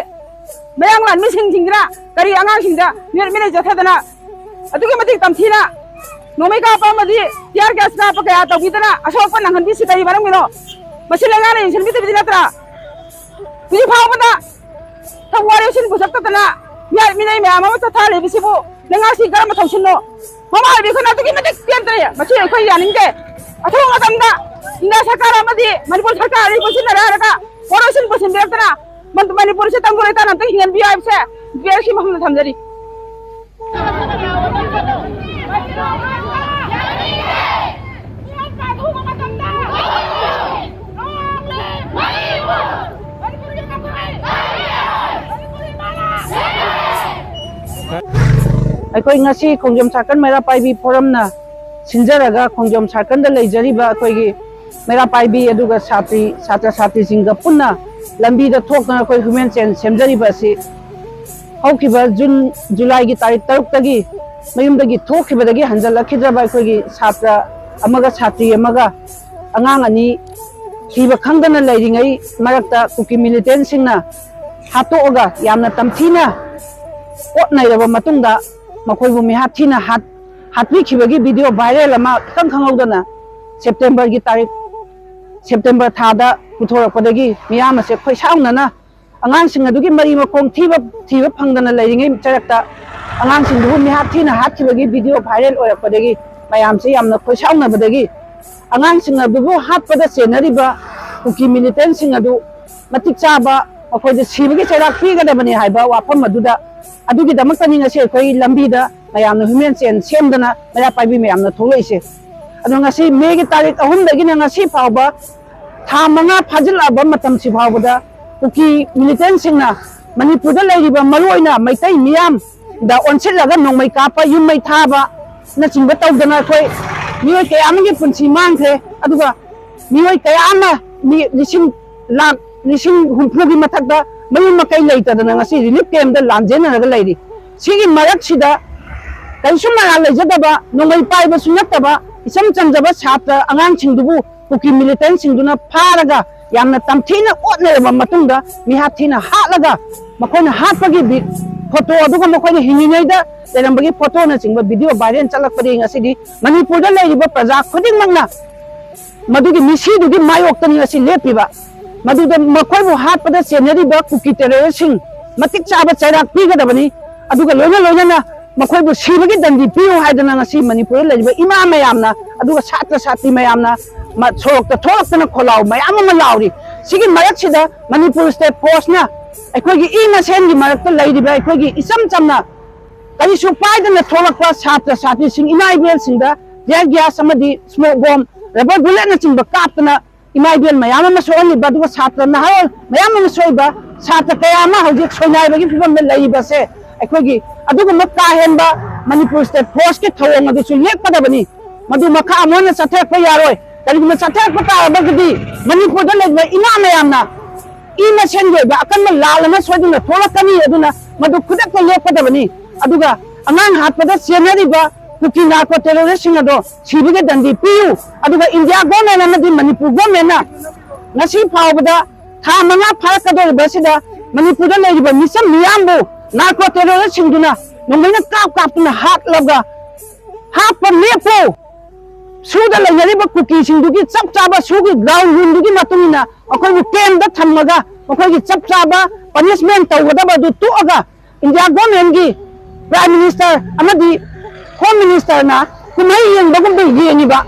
ꯃꯌꯥꯡ ꯂꯥꯟꯃꯤꯁꯤꯡꯁꯤꯡꯁꯤꯅ ꯀꯔꯤ ꯑꯉꯥꯡꯁꯤꯡꯗ ꯃꯤꯑꯣꯠ ꯃꯤꯅꯩ ꯆꯠꯊꯗꯅ ꯑꯗꯨꯛꯀꯤ ꯃꯇꯤꯛ ꯇꯝꯊꯤꯅ ꯅꯣꯡꯃꯩ ꯀꯥꯞꯄ ꯑꯃꯗꯤ tear gas ꯀꯥꯞꯄ ꯀꯌꯥ ꯇꯧꯕꯤꯗꯅ ꯑꯁꯣꯛꯄ ꯅꯪꯍꯟꯕꯤꯁꯤ ꯀꯔꯤ ꯃꯔꯝꯒꯤꯅꯣ? ꯃꯁꯤ ꯂꯩꯉꯥꯛꯅ ꯌꯦꯡꯁꯤꯟꯕꯤꯗꯕꯗꯤ ꯅꯠꯇ꯭ꯔꯥ? ꯍꯧꯖꯤꯛ ꯐꯥꯎꯕꯗ ꯊꯧꯕꯨ ꯋꯥꯔꯦꯞꯁꯤꯟ ꯄꯨꯊꯣꯛꯇꯗꯅ ꯃꯤꯍꯥꯠ ꯃꯤꯅꯩ ꯃꯌꯥꯝ ꯑꯃ ꯆꯠꯊꯔꯤꯕꯁꯤꯕꯨ ꯂꯩꯉꯥꯛꯁꯤ ꯀꯔꯝꯕ ꯊꯧꯁꯤꯟꯅꯣ? ꯃꯃꯥ ꯑꯣꯏꯕꯤ ꯑꯩꯈꯣꯏꯅ ꯑꯗꯨꯛꯀꯤ ꯃꯇꯤꯛ ꯄꯦꯟꯗ꯭ꯔꯦ꯫ ꯃꯁꯤ ꯑꯩꯈꯣꯏ ꯌꯥꯅꯤꯡꯗꯦ꯫ ꯑꯊꯨꯕ ꯃꯇꯝꯗ ꯏꯟꯗꯤꯌꯥ ꯁꯔꯀꯥꯔ ꯑꯃꯗꯤ ꯃꯅꯤꯄꯨꯔ ꯁꯔꯀꯥꯔ ꯑꯅꯤ ꯄꯨꯟꯁꯤꯟꯅꯔꯦ ꯍꯥꯏꯔꯒ ꯋꯥꯔꯣꯏꯁꯤꯟ ꯄꯨꯁꯤꯟꯕꯤꯔꯛꯇꯅ ꯃꯟ-, ꯃꯅꯤꯄꯨꯔꯁꯤ ꯇꯪꯗꯨ ꯂꯩꯇꯥꯅ ꯑꯝꯇ ꯍꯤꯡꯍꯟꯕꯤꯌꯨ ꯍꯥꯏꯕꯁꯦ ꯕꯤ ꯄꯤ ꯑꯦꯜ ꯁꯤ ꯃꯐꯝꯗ ꯊꯝꯖꯔꯤ꯫ ꯑꯩꯈꯣꯏ ꯉꯁꯤ ꯈꯣꯡꯖꯣꯝ ꯁꯥꯔꯀꯜ ꯃꯩꯔꯥ ꯄꯥꯏꯕꯤ ꯐꯣꯔꯝꯅ ꯁꯤꯟꯖꯔꯒ ꯈꯣꯡꯖꯣꯝ ꯁꯥꯔꯀꯜꯗ ꯂꯩꯖꯔꯤꯕ ꯑꯩꯈꯣꯏꯒꯤ ꯃꯩꯔꯥ ꯄꯥꯏꯕꯤ ꯑꯗꯨꯒ ꯁꯥꯇ꯭ꯔꯤ, ꯁꯥꯇ꯭ꯔ ꯁꯥꯇ꯭ꯔꯤꯁꯤꯡꯒ ꯄꯨꯟꯅ ꯂꯝꯕꯤꯗ ꯊꯣꯛꯇꯅ ꯑꯩꯈꯣꯏ ꯍ꯭ꯌꯨꯃꯦꯟ ꯆꯦꯟ ꯁꯦꯝꯖꯔꯤꯕ ꯑꯁꯤ ꯍꯧꯈꯤꯕ ꯖꯨꯟ, ꯖꯨꯂꯥꯏꯒꯤ ꯇꯥꯔꯤꯛ ꯇꯔꯨꯛꯇꯒꯤ ꯃꯌꯨꯝꯗꯒꯤ ꯊꯣꯛꯈꯤꯕꯗꯒꯤ ꯍꯟꯖꯜꯂꯛꯈꯤꯗ꯭ꯔꯕ ꯑꯩꯈꯣꯏꯒꯤ ꯁꯥꯇ꯭ꯔ ꯑꯃꯒ ꯁꯥꯇ꯭ꯔꯤ ꯑꯃꯒ ꯑꯉꯥꯡ ꯑꯅꯤ ꯊꯤꯕ ꯈꯪꯗꯅ ꯂꯩꯔꯤꯉꯩ ꯃꯔꯛꯇ ꯀꯨꯀꯤ ꯃꯤꯂꯤꯇꯦꯟꯁꯤꯡꯅ ꯍꯥꯠꯇꯣꯛꯑꯒ ꯌꯥꯝꯅ ꯇꯝꯊꯤꯅ ꯑꯣꯠ ꯅꯩꯔꯕ ꯃꯇꯨꯡꯗ ꯃꯈꯣꯏꯕꯨ ꯃꯤꯍꯥꯠ ꯊꯤꯅ ꯍꯥꯠ-, ꯍꯥꯠꯄꯤꯈꯤꯕꯒꯤ ꯚꯤꯗꯤꯑꯣ ꯚꯥꯏꯔꯦꯜ ꯑꯃ ꯏꯈꯪ ꯈꯪꯍꯧꯗꯅ ꯁꯦꯞꯇꯦꯝꯕꯔꯒꯤ ꯇꯥꯔꯤꯛ, ꯁꯦꯞꯇꯦꯝꯕꯔ ꯊꯥꯗ ꯄꯨꯊꯣꯔꯛꯄꯗꯒꯤ ꯃꯤꯌꯥꯝ ꯑꯁꯦ ꯈꯣꯏꯁꯥꯎꯅꯅ ꯑꯉꯥꯡꯁꯤꯡ ꯑꯗꯨꯒꯤ ꯃꯔꯤ ꯃꯈꯣꯡ ꯊꯤꯕ, ꯊꯤꯕ ꯐꯪꯗꯅ ꯂꯩꯔꯤꯉꯩ ꯆꯔꯛꯇ ꯑꯉꯥꯡꯁꯤꯡꯗꯨꯕꯨ ꯃꯤꯍꯥꯠ ꯊꯤꯅ ꯍꯥꯠꯈꯤꯕꯒꯤ ꯚꯤꯗꯤꯑꯣ ꯚꯥꯏꯔꯦꯜ ꯑꯣꯏꯔꯛꯄꯗꯒꯤ ꯃꯌꯥꯝꯁꯦ ꯌꯥꯝꯅ ꯈꯣꯏꯁꯥꯎꯅꯕꯗꯒꯤ ꯑꯉꯥꯡꯁꯤꯡ ꯑꯗꯨꯕꯨ ꯍꯥꯠꯄꯗ ꯆꯦꯟꯅꯔꯤꯕ ꯀꯨꯀꯤ ꯃꯤꯂꯤꯇꯦꯟꯁꯤꯡ ꯑꯗꯨ ꯃꯇꯤꯛ ꯆꯥꯕ ꯃꯈꯣꯏꯗ ꯁꯤꯕꯒꯤ ꯆꯩꯔꯥꯛ ꯄꯤꯒꯗꯕꯅꯤ ꯍꯥꯏꯕ ꯋꯥꯐꯝ ꯑꯗꯨꯗ, ꯑꯗꯨꯒꯤꯗꯃꯛꯇꯅꯤ ꯉꯁꯤ ꯑꯩꯈꯣꯏ ꯂꯝꯕꯤꯗ ꯃꯌꯥꯝꯅ ꯍ꯭ꯌꯨꯃꯦꯟ ꯆꯦꯟ ꯁꯦꯝꯗꯅ ꯃꯩꯔꯥ ꯄꯥꯏꯕꯤ ꯃꯌꯥꯝꯅ ꯊꯣꯛꯂꯛꯏꯁꯦ꯫ ꯑꯗꯣ ꯉꯁꯤ ꯃꯦꯒꯤ ꯇꯥꯔꯤꯛ ꯑꯍꯨꯝꯗꯒꯤꯅ ꯉꯁꯤ ꯐꯥꯎꯕ ꯊꯥ ꯃꯉꯥ ꯐꯥꯖꯤꯜꯂꯛꯑꯕ ꯃꯇꯝꯁꯤ ꯐꯥꯎꯕꯗ ꯀꯨꯀꯤ ꯃꯤꯂꯤꯇꯦꯟꯁꯤꯡꯅ ꯃꯅꯤꯄꯨꯔꯗ ꯂꯩꯔꯤꯕ ꯃꯔꯨꯑꯣꯏꯅ ꯃꯩꯇꯩ ꯃꯤꯌꯥꯝꯗ ꯑꯣꯟꯁꯤꯜꯂꯒ ꯅꯣꯡꯃꯩ ꯀꯥꯞꯄ, ꯌꯨꯝ ꯃꯩ ꯊꯥꯕꯅꯆꯤꯡꯕ ꯇꯧꯗꯅ ꯑꯩꯈꯣꯏ ꯃꯤꯑꯣꯏ ꯀꯌꯥ ꯑꯃꯒꯤ ꯄꯨꯟꯁꯤ ꯃꯥꯡꯈ꯭ꯔꯦ꯫ ꯑꯗꯨꯒ ꯃꯤꯑꯣꯏ ꯀꯌꯥ ꯑꯃ ꯃꯤ ꯂꯤꯁꯤꯡ ꯂꯥꯈ ꯂꯤꯁꯤꯡ ꯍꯨꯝꯐꯨꯒꯤ ꯃꯊꯛꯇ ꯃꯌꯨꯝ ꯃꯀꯩ ꯂꯩꯇꯗꯅ ꯉꯁꯤ ꯔꯤꯂꯤꯐ ꯀꯦꯝꯗ ꯂꯥꯟꯖꯦꯟꯅꯔꯒ ꯂꯩꯔꯤ꯫ ꯁꯤꯒꯤ ꯃꯔꯛꯁꯤꯗ ꯀꯔꯤꯁꯨ ꯃꯔꯥꯜ ꯂꯩꯖꯗꯕ, ꯅꯣꯡꯃꯩ ꯄꯥꯏꯕꯁꯨ ꯅꯠꯇꯕ, ꯏꯆꯝ ꯆꯝꯖꯕ ꯁꯥꯇ꯭ꯔ ꯑꯉꯥꯡꯁꯤꯡꯗꯨꯕꯨ ꯀꯨꯀꯤ ꯃꯤꯂꯤꯇꯦꯟꯁꯤꯡꯗꯨꯅ ꯐꯥꯔꯒ ꯌꯥꯝꯅ ꯇꯝꯊꯤꯅ ꯑꯣꯠꯅꯔꯕ ꯃꯇꯨꯡꯗ ꯃꯤꯍꯥꯠ ꯊꯤꯅ ꯍꯥꯠꯂꯒ ꯃꯈꯣꯏꯅ ꯍꯥꯠꯄꯒꯤ ꯚꯤ-, ꯐꯣꯇꯣ, ꯑꯗꯨꯒ ꯃꯈꯣꯏꯅ ꯍꯤꯡꯂꯤꯉꯩꯗ ꯂꯩꯔꯝꯕꯒꯤ ꯐꯣꯇꯣꯅꯆꯤꯡꯕ ꯚꯤꯗꯤꯑꯣ ꯚꯥꯏꯔꯦꯜ ꯆꯠꯂꯛꯄꯗꯒꯤ ꯉꯁꯤꯗꯤ ꯃꯅꯤꯄꯨꯔꯗ ꯂꯩꯔꯤꯕ ꯄ꯭ꯔꯖꯥ ꯈꯨꯗꯤꯡꯃꯛꯅ ꯃꯗꯨꯒꯤ ꯃꯤꯁꯤꯗꯨꯒꯤ ꯃꯥꯌꯣꯛꯇꯅꯤ ꯉꯁꯤ ꯂꯦꯞꯄꯤꯕ꯫ ꯃꯗꯨꯗ ꯃꯈꯣꯏꯕꯨ ꯍꯥꯠꯄꯗ ꯆꯦꯟꯅꯔꯤꯕ ꯀꯨꯀꯤ ꯇꯦꯔꯣꯔꯤꯁꯁꯤꯡ ꯃꯇꯤꯛ ꯆꯥꯕ ꯆꯩꯔꯥꯛ ꯄꯤꯒꯗꯕꯅꯤ꯫ ꯑꯗꯨꯒ ꯂꯣꯏꯅ ꯂꯣꯏꯅꯅ ꯃꯈꯣꯏꯕꯨ ꯁꯤꯕꯒꯤ ꯗꯟꯗꯤ ꯄꯤꯌꯨ ꯍꯥꯏꯗꯅ ꯉꯁꯤ ꯃꯅꯤꯄꯨꯔꯗ ꯂꯩꯔꯤꯕ ꯏꯃꯥ ꯃꯌꯥꯝꯅ, ꯑꯗꯨꯒ ꯁꯥꯇ꯭ꯔ ꯁꯥꯇ꯭ꯔꯤ ꯃꯌꯥꯝꯅ ꯃ-, ꯁꯣꯔꯣꯛꯇ ꯊꯣꯛꯂꯛꯇꯅ ꯈꯣꯜꯂꯥꯎ ꯃꯌꯥꯝ ꯑꯃ ꯂꯥꯎꯔꯤ꯫ ꯁꯤꯒꯤ ꯃꯔꯛꯁꯤꯗ ꯃꯅꯤꯄꯨꯔ ꯁ꯭ꯇꯦꯠ ꯐꯣꯔꯁꯅ ꯑꯩꯈꯣꯏꯒꯤ ꯏ ꯃꯁꯦꯟꯒꯤ ꯃꯔꯛꯇ ꯂꯩꯔꯤꯕ ꯑꯩꯈꯣꯏꯒꯤ ꯏꯆꯝ ꯆꯝꯅ ꯀꯔꯤꯁꯨ ꯄꯥꯏꯗꯅ ꯊꯣꯛꯂꯛꯄ ꯁꯥꯇ꯭ꯔ ꯁꯥꯇ꯭ꯔꯤꯁꯤꯡ, ꯏꯃꯥ ꯏꯕꯦꯜꯁꯤꯡꯗ tear gas ꯑꯃꯗꯤ smoke bomb, rubber bulletꯅꯆꯤꯡꯕ ꯀꯥꯞꯇꯅ ꯏꯃꯥ ꯏꯕꯦꯜ ꯃꯌꯥꯝ ꯑꯃ ꯁꯣꯛꯍꯜꯂꯤꯕ, ꯑꯗꯨꯒ ꯁꯥꯇ꯭ꯔ ꯅꯍꯥꯔꯣꯜ ꯃꯌꯥꯝ ꯑꯃ ꯁꯣꯛꯏꯕ, ꯁꯥꯇ꯭ꯔ ꯀꯌꯥ ꯑꯃ ꯍꯧꯖꯤꯛ ꯁꯣꯏꯅꯥꯏꯕꯒꯤ ꯐꯤꯕꯝꯗ ꯂꯩꯔꯤꯕꯁꯦ, ꯑꯩꯈꯣꯏꯒꯤ ꯑꯗꯨꯒꯨꯝꯕ ꯀꯥ ꯍꯦꯟꯕ ꯃꯅꯤꯄꯨꯔ ꯁ꯭ꯇꯦꯠ ꯐꯣꯔꯁꯀꯤ ꯊꯧꯑꯣꯡ ꯑꯗꯨꯁꯨ ꯂꯦꯞꯀꯗꯕꯅꯤ꯫ ꯃꯗꯨ ꯃꯈꯥ ꯑꯃꯨꯛ ꯍꯟꯅ ꯆꯠꯊꯔꯛꯄ ꯌꯥꯔꯣꯏ꯫ ꯀꯔꯤꯒꯨꯝꯕ ꯆꯠꯊꯔꯛꯄ ꯇꯥꯔꯒꯗꯤ ꯃꯅꯤꯄꯨꯔꯗ ꯂꯩꯔꯤꯕ ꯏꯃꯥ ꯃꯌꯥꯝꯅ ꯏ ꯃꯁꯦꯟꯒꯤ ꯑꯣꯏꯕ ꯑꯀꯟꯕ ꯂꯥꯜ ꯑꯃ ꯁꯣꯏꯗꯅ ꯊꯣꯛꯂꯛꯀꯅꯤ꯫ ꯑꯗꯨꯅ ꯃꯗꯨ ꯈꯨꯗꯛꯇ ꯂꯦꯞꯀꯗꯕꯅꯤ꯫ ꯑꯗꯨꯒ ꯑꯉꯥꯡ ꯍꯥꯠꯄꯗ ꯆꯦꯟꯅꯔꯤꯕ ꯀꯨꯀꯤ narco terroristꯁꯤꯡ ꯑꯗꯣ ꯁꯤꯕꯒꯤ ꯗꯟꯗꯤ ꯄꯤꯌꯨ꯫ ꯑꯗꯨꯒ ꯏꯟꯗꯤꯌꯥ ꯒꯣꯔꯃꯦꯟ ꯑꯃꯗꯤ ꯃꯅꯤꯄꯨꯔ ꯒꯣꯔꯃꯦꯟꯅ ꯉꯁꯤ ꯐꯥꯎꯕꯗ ꯊꯥ ꯃꯉꯥ ꯐꯥꯔꯛꯀꯗꯧꯔꯤꯕ ꯑꯁꯤꯗ ꯃꯅꯤꯄꯨꯔꯗ ꯂꯩꯔꯤꯕ ꯃꯤꯆꯝ ꯃꯤꯌꯥꯝꯕꯨ narco terroristꯁꯤꯡꯗꯨꯅ ꯅꯣꯡꯃꯩꯅ ꯀꯥꯞ ꯀꯥꯞꯇꯨꯅ ꯍꯥꯠꯂꯒ ꯍꯥꯠꯄ ꯂꯦꯞꯄꯨ꯫ ꯁꯨꯗ ꯂꯩꯅꯔꯤꯕ ꯀꯨꯀꯤꯁꯤꯡꯗꯨꯒꯤ ꯆꯞ ꯆꯥꯕ ꯁꯨꯒꯤ ground ruleꯗꯨꯒꯤ ꯃꯇꯨꯡ ꯏꯟꯅ ꯃꯈꯣꯏꯕꯨ ꯀꯦꯝꯗ ꯊꯝꯃꯒ ꯃꯈꯣꯏꯒꯤ ꯆꯞ ꯆꯥꯕ punishment ꯇꯧꯒꯗꯕ ꯑꯗꯨ ꯇꯣꯛꯑꯒ ꯏꯟꯗꯤꯌꯥ ꯒꯣꯔꯃꯦꯟꯒꯤ Prime Minister ꯑꯃꯗꯤ Home Ministerꯅ ꯀꯨꯝꯍꯩ ꯌꯦꯡꯕꯒꯨꯝꯕ ꯌꯦꯡꯉꯤꯕ꯫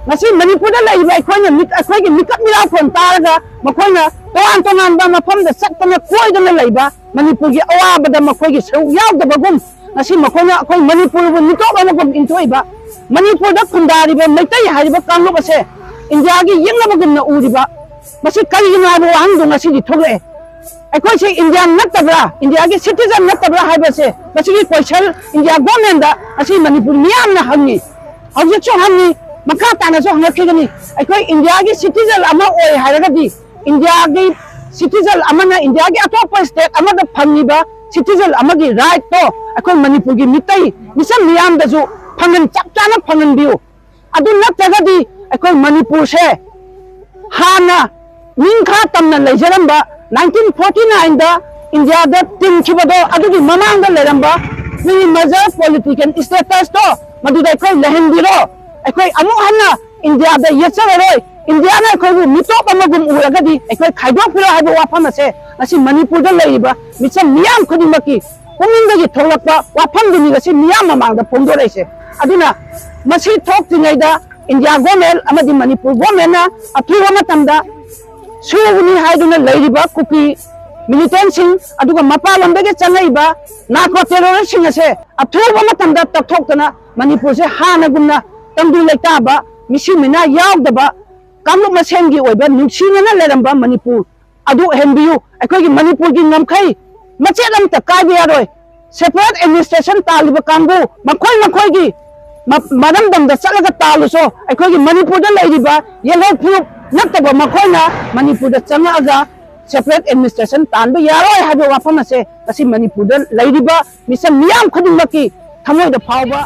ꯉꯁꯤ ꯃꯅꯤꯄꯨꯔꯗ ꯂꯩꯔꯤꯕ ꯑꯩꯈꯣꯏꯅ ꯃꯤꯠ-, ꯑꯩꯈꯣꯏꯒꯤ ꯃꯤꯀꯞ ꯃꯤꯔꯥꯎꯈꯣꯟ ꯇꯥꯔꯒ ꯃꯈꯣꯏꯅ ꯇꯣꯉꯥꯟ ꯇꯣꯉꯥꯟꯕ ꯃꯐꯝꯗ ꯆꯠꯇꯅ ꯀꯣꯏꯗꯅ ꯂꯩꯕ, ꯃꯅꯤꯄꯨꯔꯒꯤ ꯑꯋꯥꯕꯗ ꯃꯈꯣꯏꯒꯤ ꯁꯔꯨꯛ ꯌꯥꯎꯗꯕꯒꯨꯝ ꯉꯁꯤ ꯃꯈꯣꯏꯅ ꯑꯩꯈꯣꯏ ꯃꯅꯤꯄꯨꯔꯕꯨ ꯃꯤꯇꯣꯞ ꯑꯃꯒꯨꯝ ꯏꯟꯊꯣꯛꯏꯕ, ꯃꯅꯤꯄꯨꯔꯗ ꯈꯨꯟꯗꯥꯔꯤꯕ ꯃꯩꯇꯩ ꯍꯥꯏꯔꯤꯕ ꯀꯥꯡꯂꯨꯞ ꯑꯁꯦ ꯏꯟꯗꯤꯌꯥꯒꯤ ꯌꯦꯛꯅꯕꯒꯨꯝꯅ ꯎꯔꯤꯕ, ꯃꯁꯤ ꯀꯔꯤꯒꯤꯅꯣ ꯍꯥꯏꯕ ꯋꯥꯍꯪꯗꯣ ꯉꯁꯤꯗꯤ ꯊꯣꯛꯂꯛꯑꯦ꯫ ꯑꯩꯈꯣꯏꯁꯤ ꯏꯟꯗꯤꯌꯥꯟ ꯅꯠꯇꯕ꯭ꯔꯥ, ꯏꯟꯗꯤꯌꯥꯒꯤ ꯁꯤꯇꯤꯖꯟ ꯅꯠꯇꯕ꯭ꯔꯥ ꯍꯥꯏꯕꯁꯦ ꯃꯁꯤꯒꯤ ꯀꯣꯏꯁꯟ ꯏꯟꯗꯤꯌꯥ ꯒꯣꯔꯃꯦꯟꯗ ꯑꯁꯤ ꯃꯅꯤꯄꯨꯔ ꯃꯤꯌꯥꯝꯅ ꯍꯪꯉꯤ, ꯍꯧꯖꯤꯛꯁꯨ ꯍꯪꯉꯤ, ꯃꯈꯥ ꯇꯥꯅꯁꯨ ꯍꯪꯉꯛꯈꯤꯒꯅꯤ꯫ ꯑꯩꯈꯣꯏ ꯏꯟꯗꯤꯌꯥꯒꯤ ꯁꯤꯇꯤꯖꯟ ꯑꯃ ꯑꯣꯏ ꯍꯥꯏꯔꯒꯗꯤ ꯏꯟꯗꯤꯌꯥꯒꯤ ꯁꯤꯇꯤꯖꯟ ꯑꯃꯅ ꯏꯟꯗꯤꯌꯥꯒꯤ ꯑꯇꯣꯞꯄ ꯁ꯭ꯇꯦꯠ ꯑꯃꯗ ꯐꯪꯉꯤꯕ ꯁꯤꯇꯤꯖꯟ ꯑꯃꯒꯤ ꯔꯥꯏꯠꯇꯣ ꯑꯩꯈꯣꯏ ꯃꯅꯤꯄꯨꯔꯒꯤ ꯃꯤꯇꯩ ꯃꯤꯆꯝ ꯃꯤꯌꯥꯝꯗꯁꯨ ꯐꯪꯍꯟ ꯆꯞ ꯆꯥꯅ ꯐꯪꯍꯟꯕꯤꯌꯨ꯫ ꯑꯗꯨ ꯅꯠꯇ꯭ꯔꯒꯗꯤ ꯑꯩꯈꯣꯏ ꯃꯅꯤꯄꯨꯔꯁꯦ ꯍꯥꯟꯅ ꯅꯤꯡꯈꯥ ꯇꯝꯅ ꯂꯩꯖꯔꯝꯕ ꯅꯥꯏꯟꯇꯤꯟ ꯐꯣꯔꯇꯤ ꯅꯥꯏꯟꯗ ꯏꯟꯗꯤꯌꯥꯗ ꯇꯤꯟꯈꯤꯕꯗꯣ ꯑꯗꯨꯒꯤ ꯃꯃꯥꯡꯗ ꯂꯩꯔꯝꯕ pre-merger political statusꯇꯣ ꯃꯗꯨꯗ ꯑꯩꯈꯣꯏ ꯂꯩꯍꯟꯕꯤꯔꯣ꯫ ꯑꯩꯈꯣꯏ ꯑꯃꯨꯛ ꯍꯟꯅ ꯏꯟꯗꯤꯌꯥꯗ ꯌꯦꯠꯆꯔꯔꯣꯏ꯫ ꯏꯟꯗꯤꯌꯥꯅ ꯑꯩꯈꯣꯏꯕꯨ ꯃꯤꯇꯣꯞ ꯑꯃꯒꯨꯝ ꯎꯔꯒꯗꯤ ꯑꯩꯈꯣꯏ ꯈꯥꯏꯗꯣꯛꯄꯤꯔꯣ ꯍꯥꯏꯕ ꯋꯥꯐꯝ ꯑꯁꯦ ꯉꯁꯤ ꯃꯅꯤꯄꯨꯔꯗ ꯂꯩꯔꯤꯕ ꯃꯤꯆꯝ ꯃꯤꯌꯥꯝ ꯈꯨꯗꯤꯡꯃꯛꯀꯤ ꯄꯨꯛꯅꯤꯡꯗꯒꯤ ꯊꯣꯛꯂꯛꯄ ꯋꯥꯐꯝꯗꯨꯅꯤ ꯉꯁꯤ ꯃꯤꯌꯥꯝ ꯃꯃꯥꯡꯗ ꯐꯣꯡꯗꯣꯔꯛꯏꯁꯦ꯫ ꯑꯗꯨꯅ ꯃꯁꯤ ꯊꯣꯛꯇ꯭ꯔꯤꯉꯩꯗ ꯏꯟꯗꯤꯌꯥ ꯒꯣꯔꯃꯦꯟ ꯑꯃꯗꯤ ꯃꯅꯤꯄꯨꯔ ꯒꯣꯔꯃꯦꯟꯅ ꯑꯊꯨꯕ ꯃꯇꯝꯗ ꯁꯨꯒꯅꯤ ꯍꯥꯏꯗꯨꯅ ꯂꯩꯔꯤꯕ ꯀꯨꯀꯤ ꯃꯤꯂꯤꯇꯦꯟꯁꯤꯡ ꯑꯗꯨꯒ ꯃꯄꯥꯟꯂꯣꯝꯗꯒꯤ ꯆꯪꯉꯛꯏꯕ ꯅꯥꯔꯀꯣ ꯇꯦꯔꯣꯔꯤꯁꯁꯤꯡ ꯑꯁꯦ ꯑꯊꯨꯕ ꯃꯇꯝꯗ ꯇꯛꯊꯣꯛꯇꯅ ꯃꯅꯤꯄꯨꯔꯁꯦ ꯍꯥꯟꯅꯒꯨꯝꯅ ꯇꯪꯗꯨ ꯂꯩꯇꯥꯕ, ꯃꯤꯁꯤ ꯃꯤꯅꯥ ꯌꯥꯎꯗꯕ, ꯀꯥꯡꯂꯨꯞ ꯃꯁꯦꯟꯒꯤ ꯑꯣꯏꯕ ꯅꯨꯡꯁꯤꯅꯅ ꯂꯩꯔꯝꯕ ꯃꯅꯤꯄꯨꯔ ꯑꯗꯨ ꯑꯣꯏꯍꯟꯕꯤꯌꯨ꯫ ꯑꯩꯈꯣꯏꯒꯤ ꯃꯅꯤꯄꯨꯔꯒꯤ ꯉꯝꯈꯩ ꯃꯆꯦꯠ ꯑꯃꯠꯇ ꯀꯥꯏꯕ ꯌꯥꯔꯣꯏ꯫ Separate administration ꯇꯥꯜꯂꯤꯕ ꯀꯥꯡꯕꯨ ꯃꯈꯣꯏ ꯃꯈꯣꯏꯒꯤ ꯃ-, ꯃꯔꯝꯗꯝꯗ ꯆꯠꯂꯒ ꯇꯥꯜꯂꯨꯁꯨ, ꯑꯩꯈꯣꯏꯒꯤ ꯃꯅꯤꯄꯨꯔꯗ ꯂꯩꯔꯤꯕ ꯌꯦꯜꯍꯧ ꯐꯨꯔꯨꯞ ꯅꯠꯇꯕ ꯃꯈꯣꯏꯅ ꯃꯅꯤꯄꯨꯔꯗ ꯆꯪꯉꯛꯑꯒ separate administration ꯇꯥꯟꯕ ꯌꯥꯔꯣꯏ ꯍꯥꯏꯕ ꯋꯥꯐꯝ ꯑꯁꯦ ꯉꯁꯤ ꯃꯅꯤꯄꯨꯔꯗ ꯂꯩꯔꯤꯕ ꯃꯤꯆꯝ ꯃꯤꯌꯥꯝ ꯈꯨꯗꯤꯡꯃꯛꯀꯤ ꯊꯃꯣꯏꯗ ꯐꯥꯎꯕ